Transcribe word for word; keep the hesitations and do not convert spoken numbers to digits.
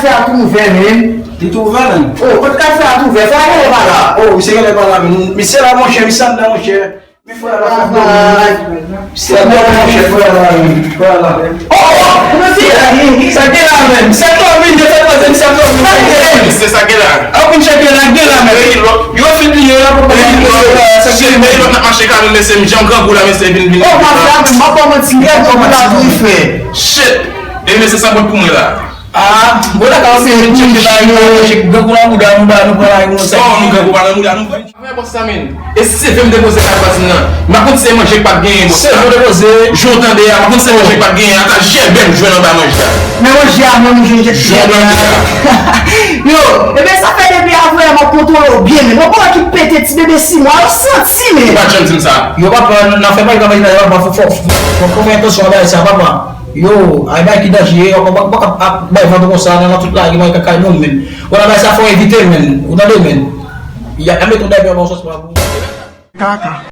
Kafe a tou ouvè, men. Li tou ouvè, men. Oh, kot kafe a tou ouvè? Sa genlè pa la. Oh, misye genlè pa la, men. Misye la, monchè, misye anndan, monchè. Men frè la, fòk dòmi. Misye anndan, monchè, frè la, men. Frè la. Oh, oh, oh, sa gen la, men. Sa dòmi, sa dòmi, sa dòmi. Misye, sa gen la. Anpil chèk la, gen la, men. Yo fin pliye, yo pa. Se men lòt nan mache kanon, mesye, m jan grangou la, mesye, vin, vin. Oh, pa fè, men, m ap ba w manti, grangou la, wi, frè. Shit. E, mesye, sa bon pou mwen la. Ah, bon, la ka se yon tcheke la, yo, grangou nan mouda nou, ba nou pran la, nou sa. Oh, nou grangou pa nan mouda nou. Mwen, bòs sa, men. E si se ve m depoze la, bòs nan. M pa konn si se manje k pa t genyen, bòs sa. Se ve w depoze. Jan w tande a, m pa konn si se manje k pa t genyen. Ata jèbè m jwenn anba manje a. Men manje a, mwen, m jwenn jèbè a. Yo, ebyen, sa fè depi avanyè m ap kontwole w byen, men. Mwen pa wè ki pete ti bebe sis mwa, yo santi, men. Ou pa t janm di m sa. Yo, papa, nan fè pa, papa, papa, fò, fò, fò, fò fè atansyon a bagay sa, papa. Yo, ay bagay ki danje, yo, pa, pa, pa, pa, bay vant konsa, nan, nan tout lari, mwen, kaka, non, men. Ou nan bagay sa, fò evite, men. Ou tande, men. Y a, y a met yon dèbè, bon, sòs, pa pou. Kaka.